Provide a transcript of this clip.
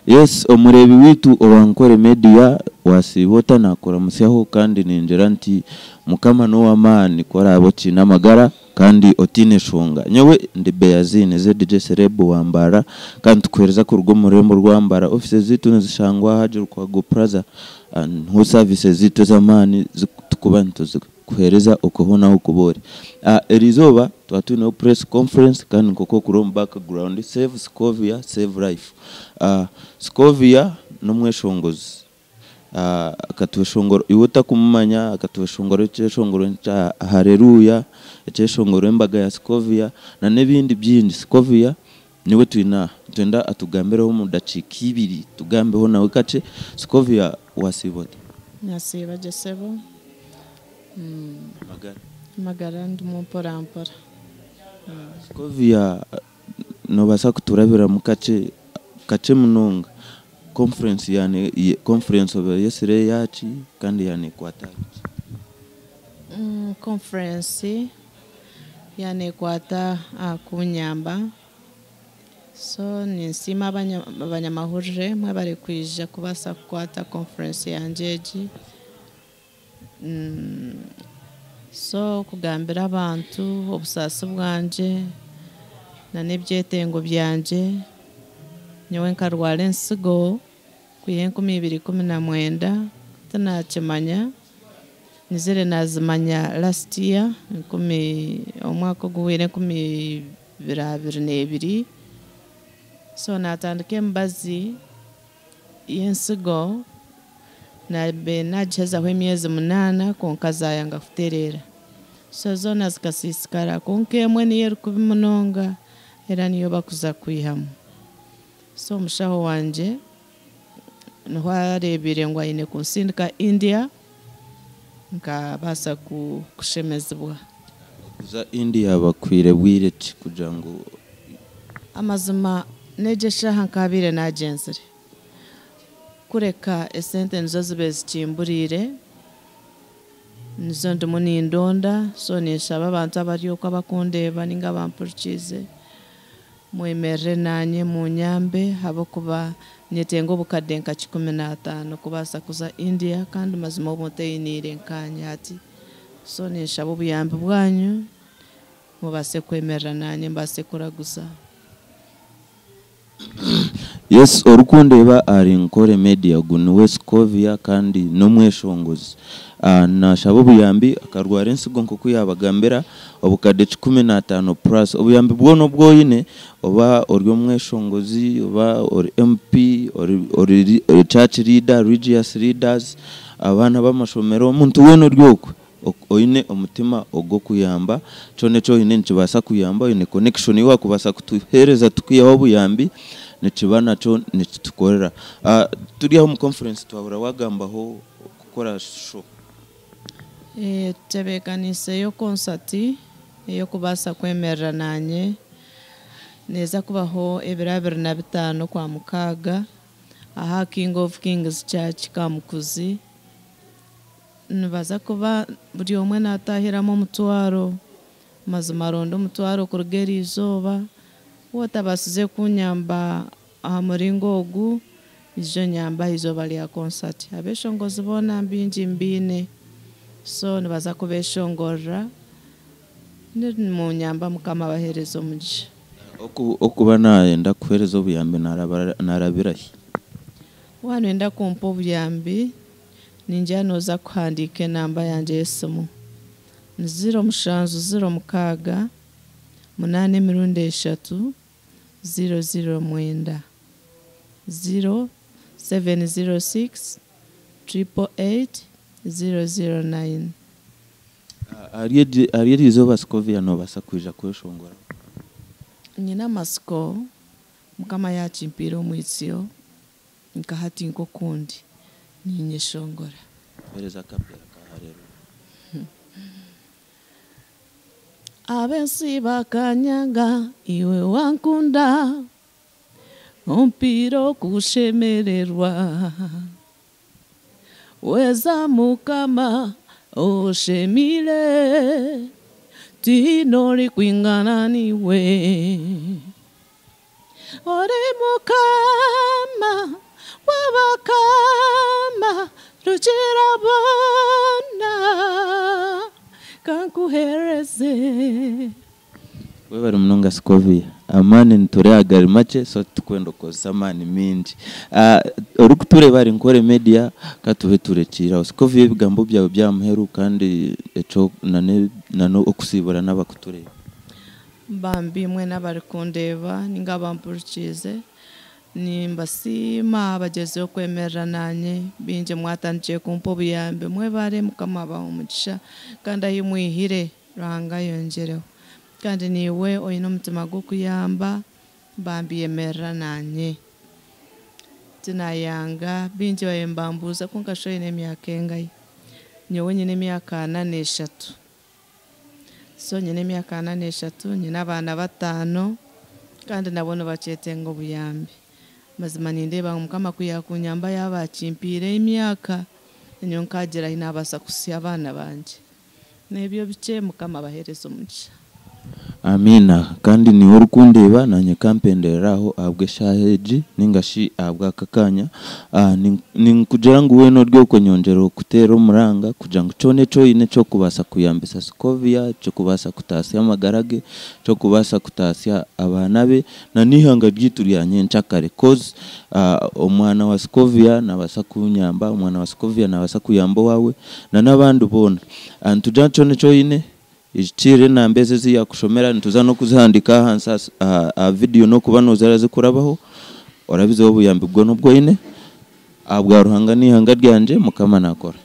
Yes omureebi waitu owa Nkore Media wasiiba ota nakuramutsyaho kandi ningira nti Mukama n'owamaani ku oraabe okiine amagara kandi otaine nshonga. Nyowe ndi Beaziini ZJ Celeb wa Mbarara kandi nitukuheereza kuruga omu rurembo rwa Mbarara. Offices zaitu nizishangwa aha Lukwago Plaza niho services zaitu ez'amaani turikuba nituzikuheereza okwe hoona ahu orikuba ori. Eriizooba twaba twineho press conference kandi nk'oku orikureeba omu background save Scovia save life. Scovia n'omweshongozi akatweshongora iwe otakumumanya akatweshongora ekyeshongoro kya Hallelujah, ekyeshongoro embaga ya Scovia na n'ebindi bingi. Scovia niwe twine aha nitwenda atugambireho omu dakiika ibiri tugambeho nawe kakye. Scovia wasiiba ota? Nasiiba gye sebo. Amagara? Amagara ndimu mpora mpora. Scovia noobaasa kuturabiramu kakye kakye munonga conference yaane conference oyesire eyaaki kandi yaaneekwata aha ki? Conference yaaneekwata aha kunyamba so ninsiima abanyamahurire mwebare kwija kubaasa kukwata conference yangye egi. So kugambira abantu obusaasi bwangye na n'ebyetengo byangye, nyowe nkarwara ensigo kwiha 2019 tinakimanya, nyizire nazimanya last year enkumi omwaka oguhweire 2022, so natandika emibazi y'ensigo nabiire nagihezaho emyezi 8 kwonka zayanga kutereera. So zoona zikasiisikara kwonka emwe niyo erikubi munonga era niyo bakuza kwihamu. So omushaho wangye niho areebire ngu aine kunsindika India nkabaasa kushemezibwa. Okuza India bakuhaire bwire ki kugira ngu. Amazima n'egi eshaaha nkabaire nagyenzire kureka esente nizo zibaire zikimburiire nizo ndimu nindonda so ninshaba abantu abari okwo abakundeeba ninga abampurikiize mwemerere naanye munyambe ahabw'okuba nyetenga obukadde nka 15 kubaasa kuza India kandi mazima obu nteyiniire nkaanye hati so ninshaba obuyambi bwanyu mubaase kwemerera naanye mbaase kuraguza. Yes orikundeeba ahari Nkore Media ogu niwe Scovia kandi n'omweshongozi. Nashaba obuyambi akarwara ensigo nk'oku yabagambira obukadde 15 plus. Obuyambi bwona obu oine oba ori omweshongozi oba ori MP ori church leader, religious leaders, abaana b'amashomero omuntu weena ori okwe oine omutima ogw'okuyamba kyona eki oine nikibaasa kuyamba oine connection ei waakubaasa kutuheereza tukaihaho obuyambi nikiba nakyo nikitukorera. Turi aho omu conference twahurira waagambaho kukora show. Tutebeekaniiseyo concert ey'okubaasa kwemerera naanye neeza kubaho ebiro 25 Okwamukaaga aha King of Kings Church Kamukuzi. Nibaza kuba buri omwe naatahiramu omutwaro, mazima ronda omutwaro kuruga eriizooba, waaba otabaasize kunyamba aha muringo ogu, ija onyambe aha izooba rya concert. Abeeshongozi boona baingi mbaine, so nibaza kubeeshongorera, nimunyamba Mukama abaheereze omugisha. Okuba nayenda kukuheereza obuyambi narabira hi? Waaba noyenda kumpa obuyambi, ningira nooza kuhandiika enamba yangye y'esimu. Ni 07 06 888 009. 0706 888 009. Ahari eri izooba Scovia noobaasa kwija kweshongora? Nyine amatsiko Mukama yaakimpiire omwitsyo nka hati nk'okundi niinyeshongora. Mpereza akapera ka Hallelujah. Ab'ensi bakanyanga iwe wankunda ompiire okushemererwa weza Mukama oshemire tihaine orikwingana niiwe ori Mukama. Webare munonga Scovia. Amaani nitureeba gari makye so titukwenda kukozesa amaani mingi. Orikutureeba ari Nkore Media katube turekiire aho. Scovia ebigambo byawe by'aha muheru kandi ekyo nana okusiibura n'abakutureeba. Bambi mwena abarikundeeba ninga abampurikiize nimbasiima abagyezireho kwemerera naanye baingi mwatandikire kumpa obuyambi mwebare Mukama abahe omugisha kandi ahi mwihire Ruhanga ayongyereho. Kandi naiwe oine omutima gw'okuyamba bambi yemerera naanye. Tinayanga baingi babaire nibambuuza kwonka shi oine emyaka engahi? Nyowe nyine emyaka ana n'eshatu. So nyine emyaka ana n'eshatu, nyine abaana bataano kandi nabo nibakyetenga obuyambi. Mazima nindeeba ngu Mukama ku yaakunyamba yaaba akimpiire emyaka, nyowe nkagira ahi naabaasa kuhitsya abaana bangye. N'ebyo bikye Mukama abaheereze omugisha. Amiina. Kandi niiwe orikundeeba naanye kampenderere aho ahabw'eshaaha egi nainga shi ahabw'aka kaanya. Ninkugira ngu weena ori okwo nyongyera kuteera omuranga kugira ngu kyona eki oine eky'okubaasa kuyambisa Scovia, eky'okubaasa kutaasya amagara ge, eky'okubaasa kutaasya abaana be na n'eihanga ryaitu rya nyencakare coz omwana wa Scovia naabaasa kunyamba, omwana wa Scovia naabaasa kuyamba owaawe na n'abandi boona. Nitugira ngu kyona eki oine Ekikiire enamba ezi ezi yaakushomera nituza n'okuzihandiika ahansi aha vidiyo n'okuba nooza orazikurabaho orabizeho obuyambi bwona obu oine ahabwa Ruhanga n'eihanga ryangye Mukama naakora.